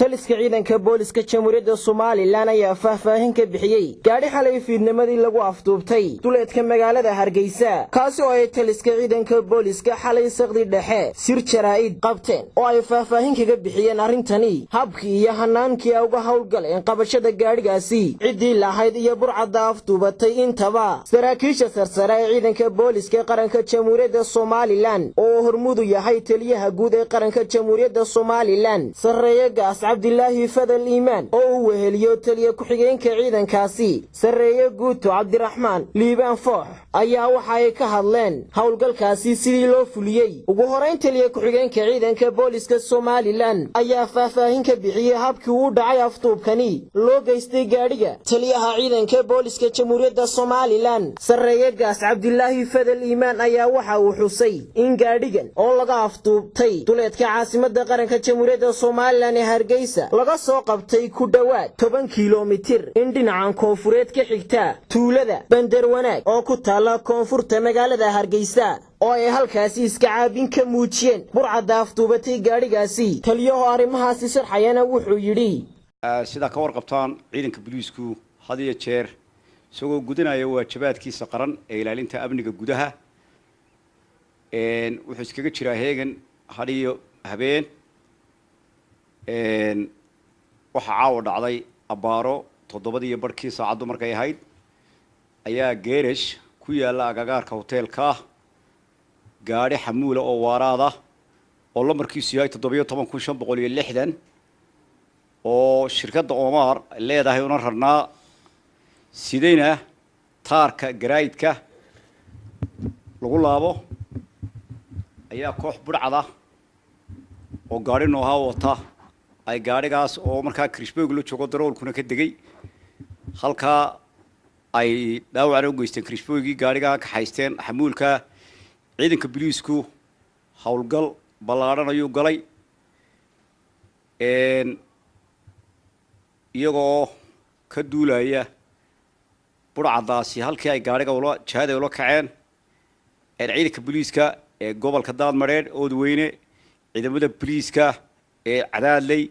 Taliska ciidanka booliska Jamhuuriyadda Somalilan ayaa faahfaahin ka bixiyey gaadhi xalay fiidnimadii lagu afduubtay duleedka magaalada Hargeysa, kaasi oo ay taliska ciidanka booliska xalay saqdi dhexe sir jaraa'id qabteen oo ay faahfaahin kaga bixiyeen arrintani, habkii iyo hanaankii ay uga howlgaleen qabashada gaadhigaasi, ciddii lahayd iyo burcadda afduubatay intaba. Saraakiisha sarsare ee ciidanka booliska qaranka Jamhuuriyadda Somalilan oo hormudu yahay taliyaha guud ee qaranka Jamhuuriyadda Somalilan sarreeye gaas Cabdilaahi Fadal Iimaan oo uu weheliyo taliye ku-xigeenka ciidankaasi sarreeye guuto Cabdiraxmaan Liibaan Foox ayaa waxa ay ka hadleen howlgalkaasi sidii loo fuliyey. Ugu horeyn taliye ku-xigeenka ciidanka booliska Somalilan ayaa faahfaahin ka bixiyey habkii uu dhacay afduubkani loo geystay gaadhiga. Taliyaha ciidanka booliska Jamhuuriyadda Somalilan sarreeye gaas Cabdilaahi Fadal Iimaan ayaa waxa uu xusay in gaadhigan oo laga afduubtay duleedka caasimadda qaranka Jamhuuriyadda Somalilan ee Hargeysa laga soo qabtay ku dhowaad 10 kiiloomitir in dhinacan koonfureed ka xigta tuulada Bandar Wanaag oo ku taala koonfurta magaalada Hargeysa, oo ay halkaasi iska caabin ka muujiyeen burcadda afduubatay gaadhigaasi. Taliyaho arrimahaasi sharxayana wuxuu yidhi: Sidaa ka warqabtaan, ciidanka booliisku had iyo jeer isagoo gudanaya waajibaadkiisa qaran ee ilaalinta amniga gudaha wuxuu iskaga jiraa heegan had iyo habeen. Waxaa caawa dhacday abbaaro 7:30 saacaddu markay ahayd ayaa geerash ku yaalla agagaarka hoteelka gaadhi xamuula oo waaraada oo lambarkiisu yahay 17560 oo shirkadda Omar leedahay una rarnaa, sidayna taarka garaayidka lagu laabo, ayaa koox budhcada oo gaadhi noohaa wata ay gaadhigaas oo markaa krishboog la joogo daroolkuna ka degay halkaa ay dhaawacna u geysteen krishboogii, gaadhigaa kaxaysteen xamuulka. Ciidanka boliisku howlgal ballaadhan ayuu galay iyagoo ka duulaya budhcadaasi halkii ay gaadhiga ula jihada ula kaceen. Ciidanka boliiska ee gobolka Daadmareedh Oodweyne, ciidamada boliiska ee Cadaadley,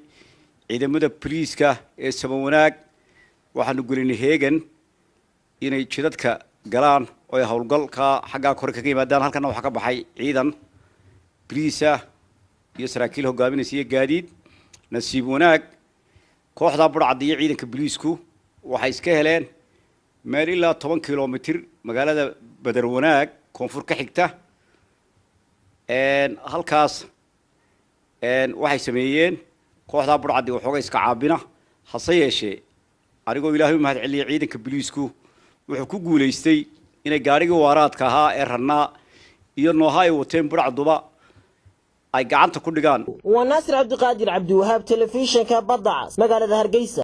ciidamada boliiska ee Samawanaag waxaanu gelinay heegan inay jidadka galaan oo ay howlgalka xaggaa kore kaga yimaadaan. Halkana waxaa ka baxay ciidan boliisa iyo saraakiil hogaaminaysa iyo gaadiid. Nasiib wanaag kooxdaa budhcadda iyo ciidanka boliisku waxay iska heleen meel ilaa 10 kilomitir magaalada Beder Wanaag koonfur ka xigta. Halkaas waxay sameeyeen kooxdaa budhcaddi waxooga iska caabina, hase yeeshee anigoo Ilaahay u mahad celiyay ciidanka boliisku wuxuu ku guulaystay inay gaadhigii waaraadka ahaa ee rannaa iyo nooha ay wateen budhcadduba ay gacanta ku dhigaan. Waa Naasir Cabdiqaadir Cabdiwahaab, telefishinka Badda Cas, magaalada Hargeysa.